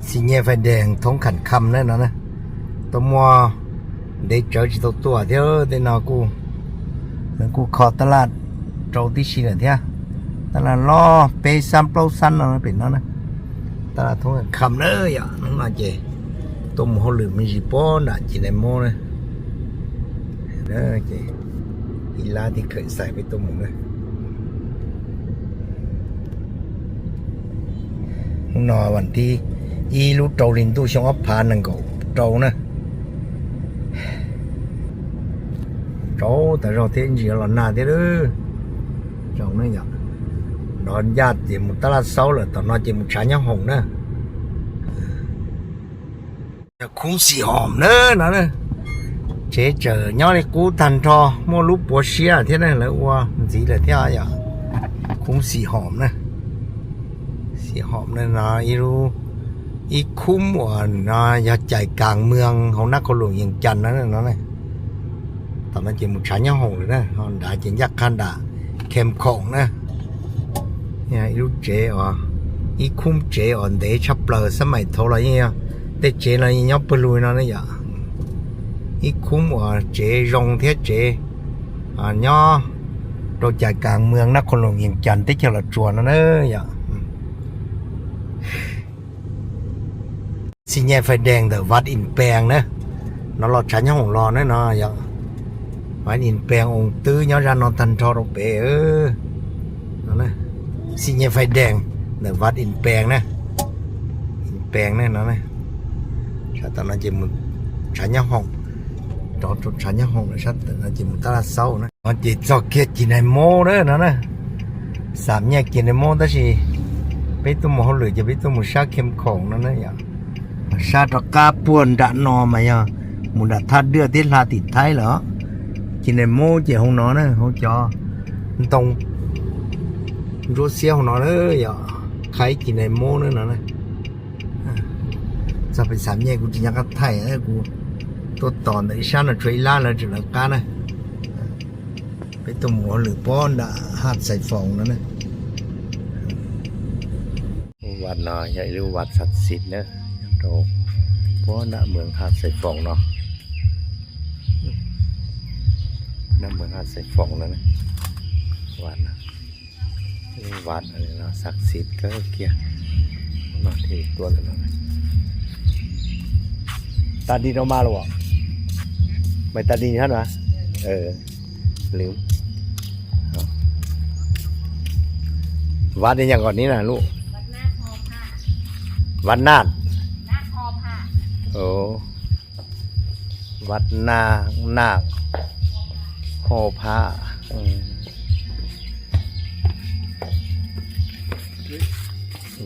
ສີ່ແຍກໄຟແດງທົ່ງຂັນຄຳແລ້ວເນາະນະ. ຕົວມົວເດເຈີຈິໂຕຕົວເທື່ອເດເນາະ ກູ ກູເຂົ້າຕະຫຼາດໂຕຕິຊີແລ້ວເທື່ອ ຕະຫຼາດລໍ້ເປຊາມເປົາຊັນເນາະ ເປັນເນາະນະ ຕະຫຼາດທົ່ງຂັນຄຳເດີ ຢາ ນ້ອງນາເຈ ຕົວໝູເຮົາລືມມີຊິປ້ອນດະ ຈີນໃນໂມເດີ ເດີເຈ ອີລາທີ່ເຄີຍໃສ່ໄປຕົ້ມໝູເດີ. ນອນວັນທີ ອີລູໂຕລິນຕູ້ຊົງອອບພານນັ້ນກໍໂຕນະ ໂຕ ແຕ່ເຮົາເທນຈີລອນໜ້າເທເດີ ເຈົ້ານັ້ນຢາ ດອນຍາດເຈໝູຕະຫຼາດເຊົາເລີຍ ຕອນນອນເຈໝູຊາຍາຫົງນະ. ຄຸມສີຫອມເດີນະ ເຈເຈີຍອດໄອ້ກູທັນທໍ ມົວລູກປົວເຊຍເທນະ ລະອັວມັນສີເລີຍເທຍ ຄຸມສີຫອມນະ ສີຫອມເດີນະ ອີລູ ອີຄຸ້ມອັວນະ ຢາກໃຈກາງເມືອງຂອງນະຄອນຫຼວງວຽງຈັນນັ້ນນະ. ຕອນນັ້ນເຈໝູຊາຍາຫົງເລີຍນະ ຮອນດາເຈຍັກຄັນດາ ເຂັມຂອງນະ ຍາ ອີລູເຈອອ ອີຄຸ້ມເຈອອນເດຊະເປີສະໄໝໂທລະຍາ ເຕເຈລະຍອບປະລຸຍນອນນະ ຍາ ອີຄຸ້ມອອ ເຈຢອງເທຍເຈ ອາ ຍອ ໂຕໃຈກາງເມືອງນະຄອນຫຼວງວຽງຈັນ ເຕເຈລະຈວນນະ ຍາ. ສີ່ແຍກໄຟແດງເດີ ວັດອິນແປງເດີ ນອນຫຼອດຊາຍາຫົງລອນເດີເນາະ ຍາ ວັດອິນແປງອົງຕື້ຍອດຍານອນທັນທໍໂຣເປເອີ ນະ ສີ່ແຍກໄຟແດງເດີ ວັດອິນແປງນະ ອິນແປງເດີນະ ຊາຕານາເຈໝູຊາຍາຫົງ ຈອດຈົດຊາຍາຫົງ ຊາຕານາເຈໝູຕະຫຼາດເຊົ້ານະ. ມັນເຈຈອກເຂດຈີນໃນໂມເດີນັ້ນນະ ສາມແຍກຈີນໃນໂມ ຕາຊິ ໄປໂຕໝູເຮົາເລີຍ ຈະໄປໂຕໝູຊາເຂັມຂອງນັ້ນນະ ຢາ ຊາຕະກາປ່ວນດະນອມາຍາ ໝູດະທາດເດືອເທດລາຕິດໄທເຫຼືອ ຈີນໃນໂມເຈຫົງນອນນະ ຫົງຈອ ມັນຕ້ອງໂຈເຊຍຫົງນອນເດີ ຢາ ໄຄຈີນໃນໂມເດີນັ້ນນະ. ຈະໄປສາມແຍກ ກູຈະຍັງກັບໄທ ເອີ ກູຕົວຕອນອີສານນະ ຊ່ວຍລານລະຈຸລະການນະ ໄປຕົວໝູເຮົາເລີຍປ້ອນດະຫາດສາຍຟອງນັ້ນນະ ວັດເນາະ ໃຫຍ່ຫຼືວັດສັກສິດເດີ ໂຕປ້ອນນະເມືອງຫາດສາຍຟອງເນາະ ນະເມືອງຫາດສາຍຟອງນັ້ນນະ ວັດນະ. ວັດອັນນີ້ເນາະ ສັກສິດເກີກຽມາທີ່ຕົວເນາະ ຕາດິນເອົາມາແລ້ວບໍ່? ໄມ້ຕາດິນຫັ້ນຫວາ? ເອີ ລືມ ວັດອີ່ຫຍັງກ່ອນນີ້ນະລູກ? ວັດນາດຫໍພະ ວັດນາດ ນາດຫໍພະ ໂອ້ ວັດນາ ນາກຫໍພະ ອືມ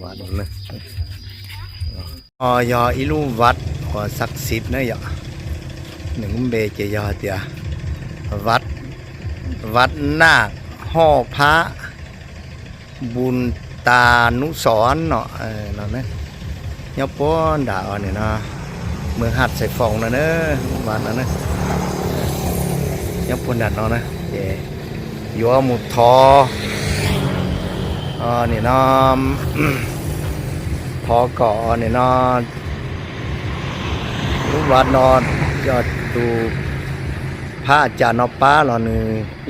ວັດນະ ອໍ ຢໍ ອີລູວັດ ຂໍສັກສິດນະ ຢໍ ໜຶ່ງເບເຈ ຢໍ ເຕຍ ວັດ ວັດນາກຫໍພະ ບຸນຕານຸສອນເນາະ ເອີ ນັ້ນນະ ຍອບປອນດາວນີ້ເນາະ ເມືອງຫາດສາຍຟອງນັ້ນເດີ ບ້ານນັ້ນນະ ຍອບປອນດາວເນາະ ເຈ ຢູ່ໝູ່ທໍ ອໍ ນີ້ເນາະ ທໍກໍນີ້ເນາະ ລູກວັດເນາະ ຍອດຕູ ພະອາຈານເນາະ ປ້າເນາະ ນີ້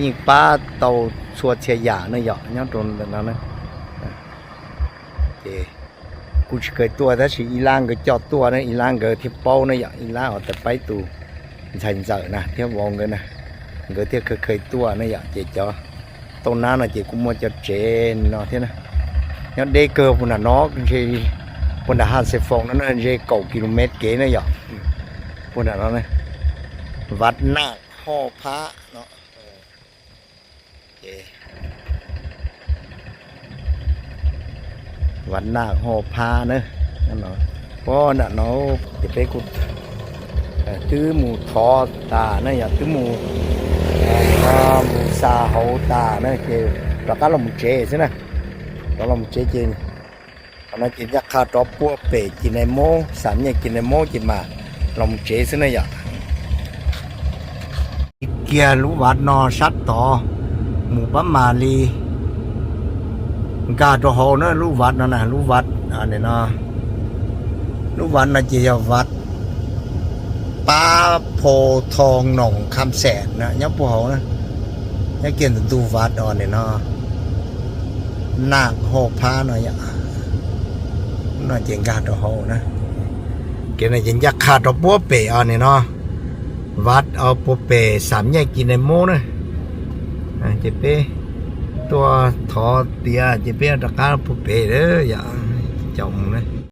ຍິງປ້າເຕົາ ຊວດເຊຍຢາເນາະ ເຍາະ ຍອດໂດນແບບນັ້ນນະ ເຈ ກູຊິເຄີຍຕົວະ ແຕ່ຊິອີລ່າງກໍຈອດຕົວະນະ ອີລ່າງກໍທີ່ເປົ້ານະ ເຍາະ ອີລ່າງເອົາແຕ່ໄປຕູ ໃສ່ເສີນະ ທຽບວອງກັນນະ ກໍທຽບເຄີຍຕົວະນະ ເຍາະ ເຈ ເຈາະ ໂຕນານະ ເຈ ກູມົວຈະເຈນເນາະ ທຽບນະ ຍອດເດເກີພຸ້ນນະເນາະ ເຈ ພຸ້ນນະ ຫາດເຊຟອງນັ້ນນະ ເຈ ເກົ້າກິໂລແມັດເກນະ ເຍາະ ພຸ້ນນະເນາະ ວັດນາກຫໍພະເນາະ. ເອີ ວັດນາກຫໍພະເນາະ ນັ້ນເນາະ ພໍນັ້ນເນາະ ຈະໄປກຸດ ເອີ ຕື້ໝູທໍຕາເນາະ ຢ່າ ຕື້ໝູ ເອີ ໝູຊາເຮົາຕາເນາະ ເຈ ປະກາດລອມເຈຊິນະ ປະກາດລອມເຈ ເຈ ອັນນັ້ນເຈຍັກຄາຕໍ່ປົວເປ ຈີນໃນໂມ ສາມແຍກຈີນໃນໂມ ເຈມາລອມເຈຊິນະ ຢ່າ ເກຍ ລູກວັດເນາະ ສັດຕໍ່ ໝູປະມາລີ ກາໂຕໂຮເນາະ ລູກວັດນັ້ນນະ ລູກວັດ ອັນນີ້ເນາະ ລູກວັດເນາະ ເຈົ້າວັດປ່າໂພທອງໜອງຄຳແສນນະ ຍັງບໍ່ເຮົານະ ຍັງກຽນຕູວັດອອນນີ້ເນາະ ນາກໂຮພາເນາະ ຍະ ນອນເຈັງກາໂຕເຮົານະ ກຽນໃນເຈັງຍັກຄາໂຕປົວເປອອນນີ້ເນາະ ວັດເອົາປົວເປສາມແຍກກິນໃນໂມນະ ອາ ເຈເປ ຕົວທໍເຕຍ ເຈເປ ຕະກາປົວເປເດີ ຢາ ເຈົ້າໝູນະ